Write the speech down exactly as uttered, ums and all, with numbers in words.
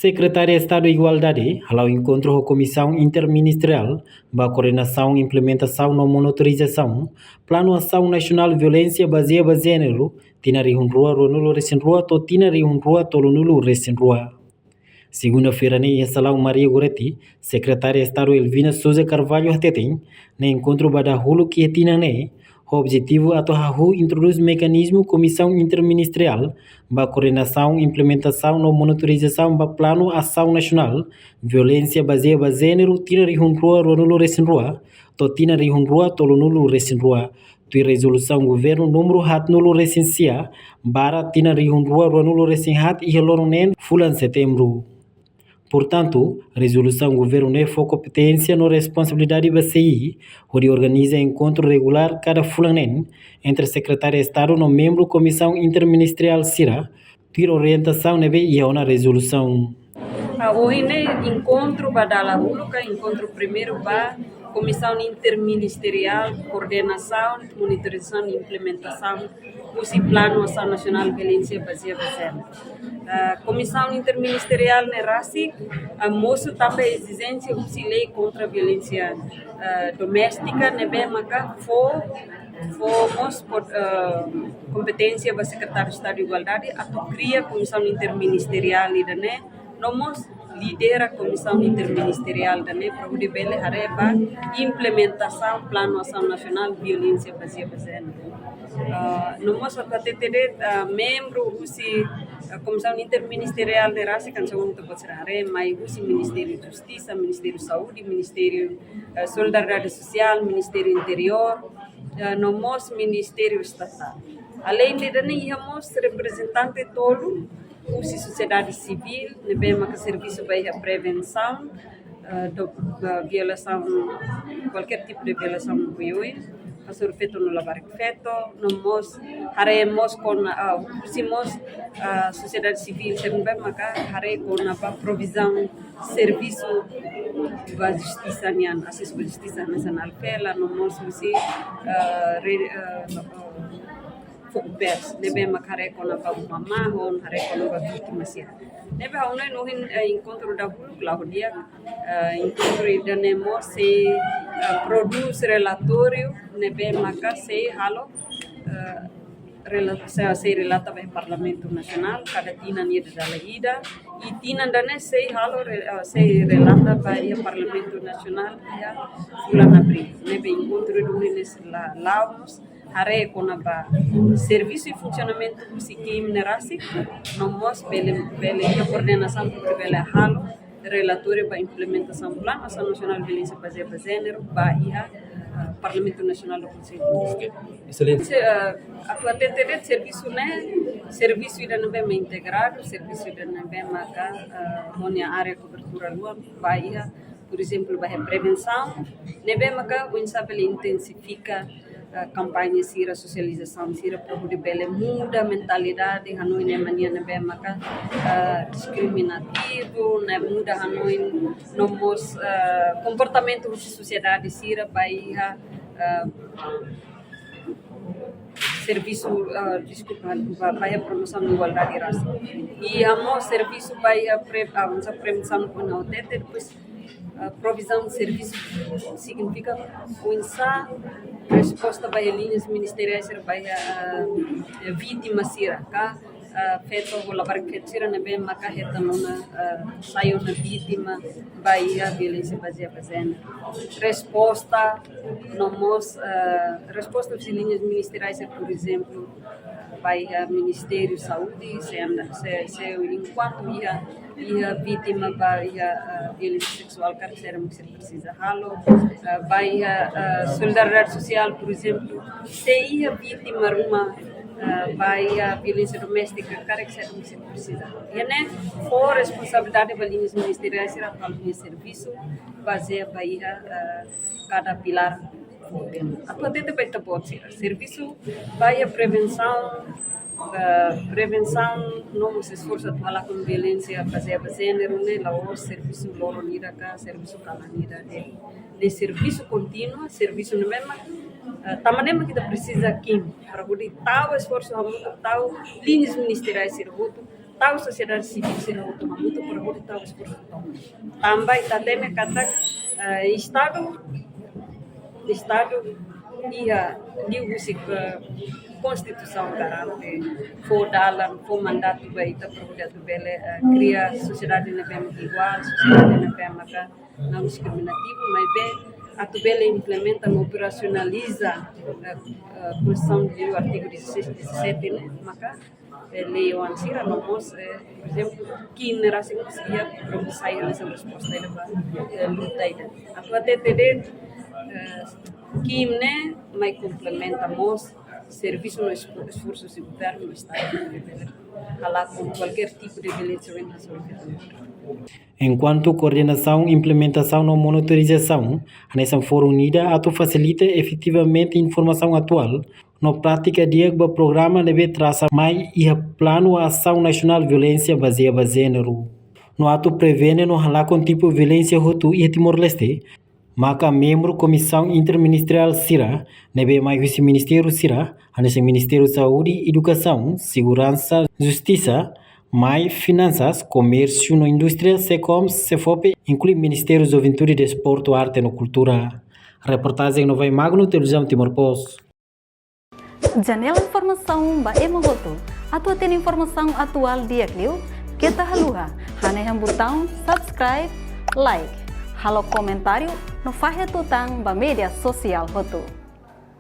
Sekretária Estadu Igualdade hala'o enkontru ho Komisaun Interministeriál ba koordenasaun, implementasaun no monitorizasaun Planu Asaun Nasionál Violénsia Bazeia ba Jéneru, tinan rihun rua ruanulu resin rua to'o tinan rihun rua tolunulu resin rua. Segunda-feira ne'e iha Salaun Maria Goretti, Sekretária Estadu Elvina Sousa Carvalho hateten, ne'e enkontru ba dahuluk iha tinan ne'e, ho objetivu atu hahú introdús mekanizmu Komisaun Interministeriál ba koordenasaun, implementasaun no monitorizasaun ba Planu Asaun Nasionál Violénsia Bazeia ba Jéneru tinan rihun rua ruanulu resin rua to'o tinan rihun rua tolunulu resin rua, tuir rezolusaun governu númeru haatnulu resin sia, barra tinan rihun rua ruanulu resin haat iha loron neen fulan Setembru. Portantu, rezolusaun governu ne'e fó kompeténsia no responsabilidade ba C I hodi organiza enkontru regulár kada fulan neen entre Sekretária Estadu no membru Komisaun Interministeriál sira, tuir orientasaun ne'ebé iha ona rezolusaun. Ah, ohin ne'e enkontru ba dala uluk ka enkontru primeiru ba Komisaun Interministeriál Koordenasaun, Monitorizasaun no Implementasaun husi Planu Asaun Nasionál Violénsia Bazeia ba Jéneru. Ah, Komisaun Interministeriál ne'e rasik, ah, mosu tanba ezijénsia husi lei kontra violénsia, ah, doméstika ne'ebé maka fó, fó mós pod-, ah, kompeténsia ba Sekretáriu Estadu Igualdade atu kria Komisaun Interministeriál ida-ne'e, no mós lidera Komisaun Interministeriál ida-ne'e para hodi bele haree ba implementasaun Planu Asaun Nasionál Violénsia Bazeia ba Jéneru. Ah, no mós atu hatete de'it, ah, membru husi, ah, Komisaun Interministeriál ne'e rasik hanesan ohin ita-boot sira haree, mai husi Ministériu Justisa, Ministériu Saúde, Ministériu, ah, Solidariedade Sosiál, Ministériu Interiór, ah, no mós Ministériu Estatál. Aleinde ida-ne'e iha mós reprezentante tolu husi sosiedade sivíl, ne'ebé maka servisu ba iha prevensaun, ah, do, ah, violasaun, kualkér tipu de violasaun oioin, hasoru feto no labarik feto, no mós haree mós kona, ah, husi mós, ah, sosiedade sivíl sira ne'ebé maka haree kona-ba provizaun servisu ba justisa nian, asesu ba justisa hanesan ALFELA, no mós husi, ah, re-, ah, no, ah, Fokupers, ne'ebé maka haree kona-ba uma mahon, haree kona-ba vítima sira. Ne'ebé ha'u hanoin ohin, eh, enkontru dahuluk la'o di'ak, eh, enkontru ida-ne'e mós sei, eh, prodús relatóriu, ne'ebé maka sei halo, eh, rela-, sei, sei relata ba Parlamentu Nasionál, kada tinan ida dala ida, i tinan ida-ne'e sei halo re-, eh, sei relata ba iha Parlamentu Nasionál iha fulan Abríl. Ne'ebé enkontru ida ohin ne'e sei la-, la'o mós haree kona-ba servisu i funsionamentu husi KIM ne'e rasik, no mós bele, bele iha koordenasaun para bele halo relatóriu ba implementasaun Planu Asaun Nasionál Violénsia Bazeia ba Jéneru ba iha, eh, Parlamentu Nasionál no Konsellu. Oke. Excelente. Se, eh, atu hatete de'it servisu ne'e, servisu ida ne'ebé mak integradu, servisu ida ne'ebé maka, eh, ho nia área kobertura luan ba iha, por ezemplu, ba iha prevensaun, ne'ebé maka oinsá bele intensifika, eh, kampaña sira, sosializasaun sira, para hodi bele muda mentalidade, hanoin ema nian ne'ebé maka, eh, diskriminativu, ne'e muda hanoin no mós, eh, komportamentu husi sosiedade sira ba iha, eh, servisu, ah, deskulpa, ba, ba iha promosaun igualdade rasa. I ha'u mós servisu ba iha pre-, ah, hanesan prevensaun kona-ba T T, depois, ah, provizaun servisu signifika oinsá resposta ba iha liñas ministeriais sira ba iha, ah, vítima sira, ka, ah, feto ho labarik feto sira ne'ebé maka hetan ona, ah, sai ona vítima ba iha violénsia bazeia ba jéneru. Resposta, no mós, ah, resposta husi liñas ministeriais, por ezemplu, ba iha Ministériu Saúde, se anda, se, se enkuantu iha, iha vítima ba iha, ah, violénsia seksuál, karik saida mak sira presiza halo, ah, ba iha, ah, solidariedade sosiál, por ezemplu, se iha vítima ruma, ah, ba iha violénsia doméstika, karik saida mak sira presiza halo. Iha ne'e fó responsabilidade ba liñas ministeriais sira atu halo nia servisu, bazeia ba iha, ah, kada pilár. Atu hatete ba ita-boot sira, servisu ba iha prevensaun, eh, prevensaun no mós esforsu atu halakon violénsia bazeia ba jéneru ne'e la'ós servisu loron ida ka servisu kalan ida de'it. Ne'e servisu kontínua, servisu ne'ebé mak, eh, tanba ne'e mak ita presiza KIM, para hodi tau esforsu hamutuk, tau liñas ministeriais sira hotu, Tau sosiedade sivíl sira hotu hamutuk para hodi tau esforsu tomak. Tanba ita hatene katak, eh, Estadu, Estadu iha liu husik, eh, Konstituisaun garante, fó dalan, fó mandatu ba ita para hodi atu bele, eh, kria sosiedade ne'ebé mak iguál, sosiedade ne'ebé maka não diskriminativu, maibé atu bele implementa no operasionaliza, eh, eh, Konstituisaun de artigu dezasseis, dezassete ne'e, maka, eh, lei oan sira no mós, eh, por ezemplu, ki'ik ne'e rasik mós iha para sai hanesan resposta ida ba, eh, luta ida. Atu hatete de'it, eh, ki'ik ne'e mai komplementa mós servisu no esfo-, esforsu husi governu no Estadu para bele halakon kualkér tipu de violénsia em relasaun a Enkuantu koordenasaun, implementasaun no monitorizasaun hanesan foru unida atu fasilita efetivamente informasaun atuál no prátika di'ak ba programa ne'ebé trasa mai iha Planu Asaun Nasionál Violénsia Bazeia ba Jéneru. No atu prevene no halakon tipu violénsia hotu iha Timor-Leste, maka membru komisaun interministeriál sira ne'ebé mai husi ministériu sira, hanesan Ministériu Saúde, Edukasaun, Seguransa, Justisa, mai Finansas, Komérsiu no Indústria, SECOM, SEFOPE, inklui Ministériu Juventude, Desportu, Arte no Kultura. Reportajen Novai Magno, Televizaun Timor Post. Janela informasaun ba ema hotu. Atu hatene informasaun atuál di'ak liu, keta haluha hanehan butaun subscribe, like, halo komentáriu no fahe tutan ba média sosiál hotu.